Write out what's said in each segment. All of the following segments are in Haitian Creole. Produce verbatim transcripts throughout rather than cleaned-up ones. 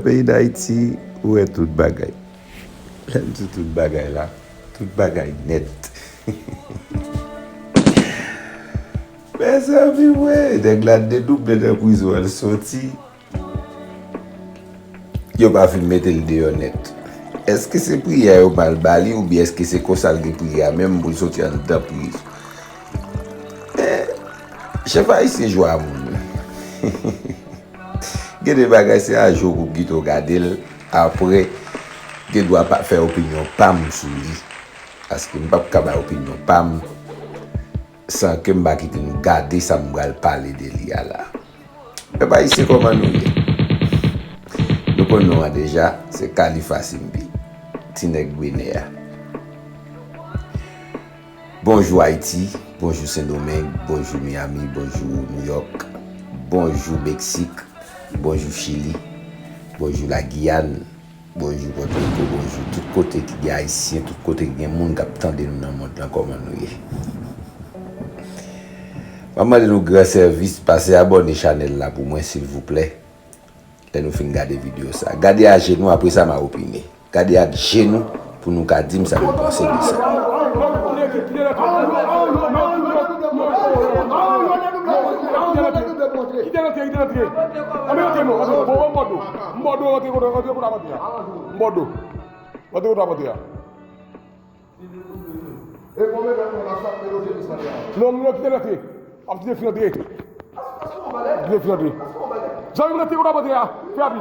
Peyi Dayiti, ou wè tout bagay. Lè m di tout bagay la, tout bagay nèt. Mezanmi, wi, nèg la dedouble nan prizon, l soti. Yo pa fin mete l deyò nèt. Èske se priyè yo mal ba li, oubyen èske se konsa l gen priyè a menm pou l soti anndan prizon? Men, chèf ayisyen jwe a moun wi. Gen de bagay se a jou ou pou kite w gade l, apre, gen dwa pa fè opinyon pa m sou li. Paske m p ap ka bay opinyon pa m san ke m pa kite nou gade sa m pral pale de li a la. Pèp ayisyen, kòman nou ye? Nou konn non an deja, se Khalifa Simbi, ti nèg Benè a. Bonjou Ayiti, bonjou Sendomeng, bonjou Miami, bonjou Nouyòk, bonjou Meksik, bonjou Chili, bonjou Lagiyàn, bonjou Pòtoriko, bonjou tout kote ki gen Ayisyen, tout kote ki gen moun k ap tande nou nan mond lan, kòman nou ye? M ap mande nou gran sèvis, pase abòne chanèl la pou mwen, silvouplè. Lè nou fin gade videyo sa, gade a je nou, apre sa m a opine. Gade ak je nou pou nou ka di m sa nou panse de sa. Kite l antre, kite l antre. Ann rantre, antre. Bon, bon, m bò do. M bò do, rantre kote, rantre kote a pantre a. M bò do. Rantre kote a pantre a. E konbyen tan konsa ap mete w sou misye a? Non, non, kite l antre. Ap kite fi antre. Kite fi antre. Zanmi m, rantre kote w ap rantre a. Fè rapid.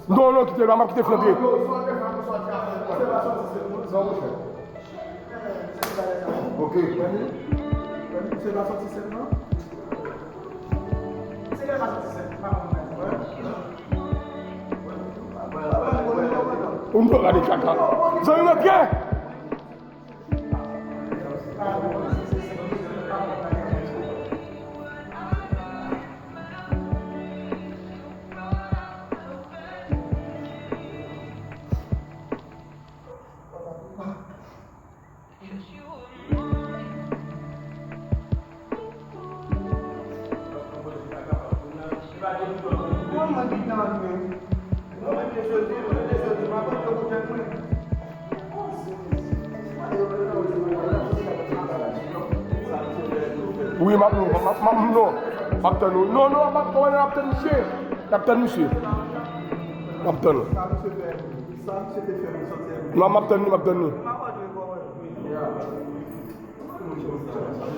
Non, non, kite l, m ap kite fi antre. Ok. Ou m gade kaka. Zanmi m, rantre. Wi, m ap, non, m ap, m ap, non. M ap tann ou. Non, non, m ap, kòman n ap tann misye? N ap tann misye. M ap tann ou. Non, m ap tann li, m ap tann li.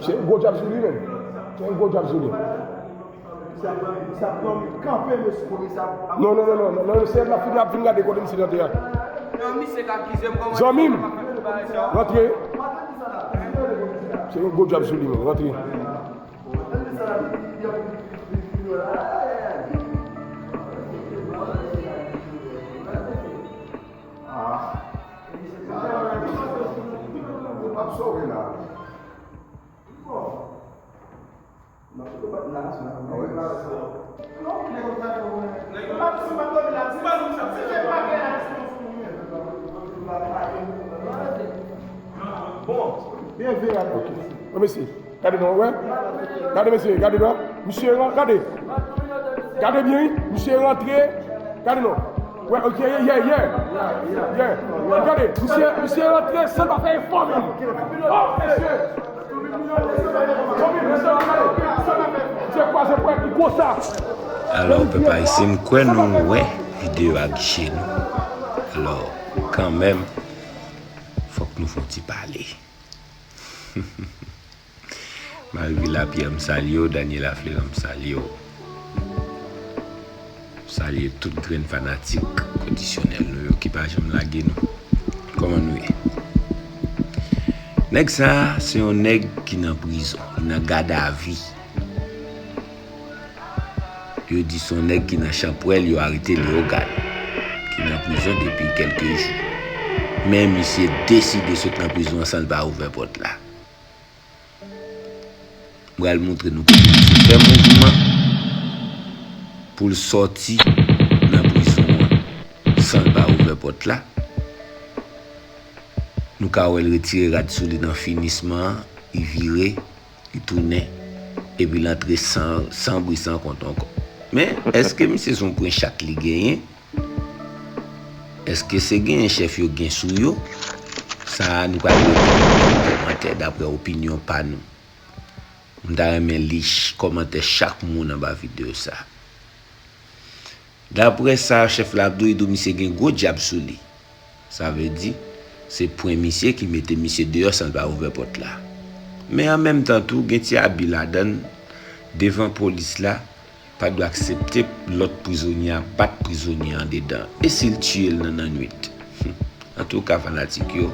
Se yon gwo djab sou li, menm. Se yon gwo djab sou li. Non, non, non, non, non, non, se l ap fin, ap fin gade kote misye tande a. Zanmi m, rantre. Se yon gwo djab sou li, menm, rantre. Ah. M ap sove la. Bon. Byen veye. Ok. Bon, mesye. Gade non, wè. Gade mesye, gade non. Misye ran-, gade. Gade byen, wi. Misye rantre. Gade non. Wè, ok, yeah, yeah, yeah. Yeah. Gade, misye, misye rantre san l pa fè efò menm. Oh, mesye. Misye kwaze pwèt li konsa. Alò, pèp ayisyen, m kwè nou wè videyo ak je nou. Alò, kanmenm, fòk nou fè yon ti pale. Malvi Lapyè, m salye w, Daniela Fleran, m salye w. M salye tout grenn fanatik kondisyonèl nou yo ki pa janm lage nou. Kòman nou ye? Nèg sa a, se yon nèg ki nan prizon, li nan gadavi. Yo di se yon nèg ki nan chanpwèl, yo arete Leyogàn, ki nan prizon depi kèlke jou. Men misye deside sot nan prizon an san l pa ouvè pòt la. M pral montre nou kote misye fè mouvman pou l sòti nan prizon an san l pa ouvè pòt la. Nou ka wè l retire rad sou li nan finisman an, li vire, li tounen, epi l antre san, san bri, san kont ankò. Men, èske misye se yon pwen chat li genyen? Èske se genyen chèf yo gen sou yo? Sa a, nou pral mete nan kòmantè daprè opinyon pa nou. M ta renmen li ch- kòmantè chak moun anba videyo sa. Daprè sa chèf la ap di w, li di w misye gen gwo djab sou li. Sa vle di, se pwen misye ki mete misye deyò san l pa ouvè pòt la. Men an menm tan tou, gen ti abi ladan l, devan polis la, pa dwe aksepte lòt prizonye a bat prizonye a andedan. E si l tiye l nan nannwit? Antouka, fanatik yo,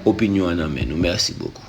opinyon an nan men nou. Mèsi bokou.